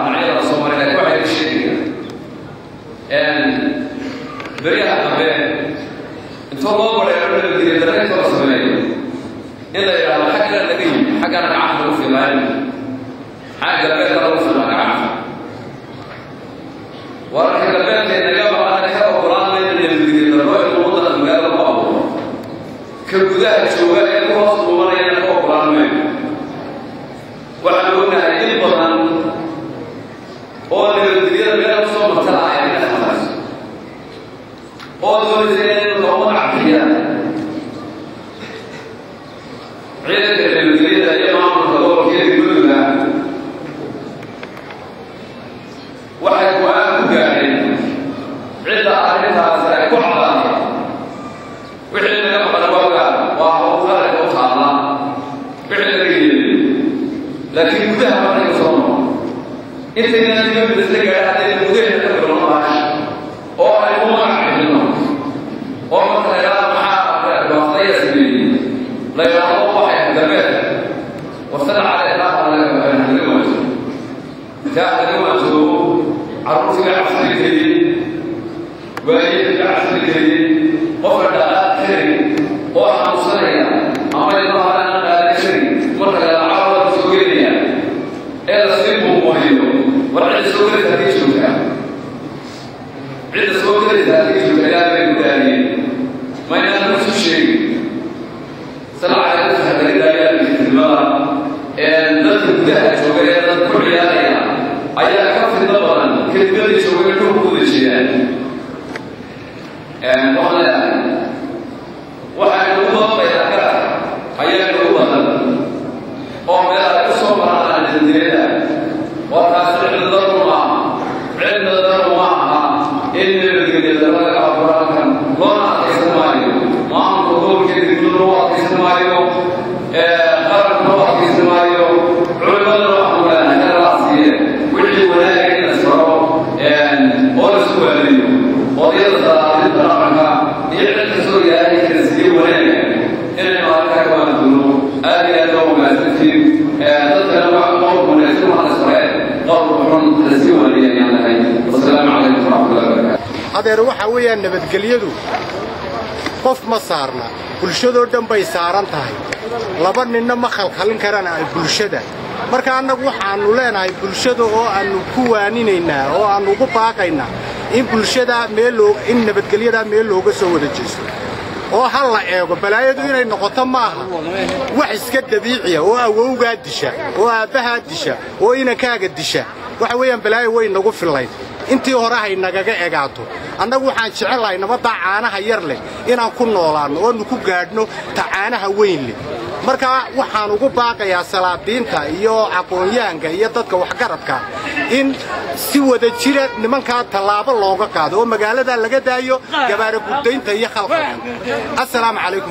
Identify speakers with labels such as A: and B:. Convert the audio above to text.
A: Dhinacyada soo maray, laakiin waxay ka sheegayaan beryaha dambe intoo loo bareero nabadgelyo darre intoo la sameeyo in la yidhaahdo xaggana laga yimi, xaggana gacanta lagu fiiqaayo, xagga galbeedka lagu fiiqaa gacanta. Wararka galbeedka inaga maqana ka ogolaan mayna nabadgelyo darro inuu waddanka magaalada ku abuuro, ka gudaha jooga ee ku hoos dhuumanayana ka ogolaan mayno. Waxaan ognahay in badan oo nabadgelyada meel kusoo marta lahayd inay khatarayso oo doonaysa inay looma cabxiyaan. Ciidanka nabadgelyada iyo maamulka gobolka iyo degmadooda waxay go'aan ku gaadheen cidda arrintaasi ay ku caddaatay wixii naga maqan waaga waa hawl qaranka u taalla wixii laga yeelay, laakiin gudaha markaynu soo noqon intaynaan dibadda isla gaadhay haddaynu gudaheena ka bilowno baasha oo aynu magac bixinno oo marka la yidhaahdo maxaa waafdaya sameeyey la yidhaahdo waxay galbeedka warsana cale taa laga waanjoogo, taa laga waanjoogo. Carruurtii baa cabsida geliyey, waayeelkii baa cabsida geliyey, qofka dhaqaaq karin oo xanuunsanaya ama ilmaha aan qaadan karin marka la caawa soo gelinaya ee la sii buumuuriyo. War cidda soo gelaysa haddii joogtaa, cidda soo gelaysa haddii joogta ilaa bay ku daadiyeen ma inaan isu sheegin salacay dadka laga daayaa fidmada. Dadka gudaha jooga ee dad ku ciyaaraya ayaa ka fidno badan ka dibadda jooga ee dhulka wada jeedaan. Waxaan leeyahay waxaa inagu badan bayrakara ayaa inagu badan oo meel ay ku soo maraan nabadgelyada. Warkaasi cidna daru maaha, cidna daru ma aha in nabadgelyo darro laga abuuro halkan. Loona adkaysan maayo, maamulka gobolka degmaduna u adkaysan maayo, qarankuna u adkaysan maayo, culimaduna waxaan leenahay khayr siiye wixii wanaaga in la isbaro oo la isku waaliyo odayada salaadinta dhaqanka iyo cid kastoo Ilaahay kala siiye wanaaga inaynu arrintaa ka waanduuno. Aad iyo aad waa wanaagsantiin. Dadkana wax qowl wanaagsan waxaa la isbaree, qowl xun la sii waaniya ayaan lahay. Wasalaamu calaykum waraxmatullahi wabarakaatu.
B: Adeer, waxaa weeyaan nabadgelyadu qof ma saarna, bulshadoo dhan bay saaran tahay. Laba ninna ma khalkhalin karaan ay bulshada. Marka annagu waxaannu leenahay bulshada oo aannu ku waaninaynaa oo aannu ugu baaqaynaa in bulshada meel loo in nabadgelyadaa meel looga soo wada jeesto oo ha la eego. Balaayadu inay noqoto maaha wax iska dabiiciya oo awowgaa disha oo aabbahaa disha oo inankaaga disha. Waxa weeyaan balaayo way nagu fillayd, intii hore hay nagaga egaato. Annagu waxaan jecelahay nabaddaa caanaha yar leh inaan ku noolaanno oonu ku gaadhno ta caanaha weyn leh. Marka waxaan ugu baaqayaa salaadiinta iyo aqoonyahanka iyo dadka waxgaradka in si wada jira nimankaa tallaabo looga qaado oo magaalada laga daayo gabaara guddaynta iyo khalkhalka. Assalaamu calaykum.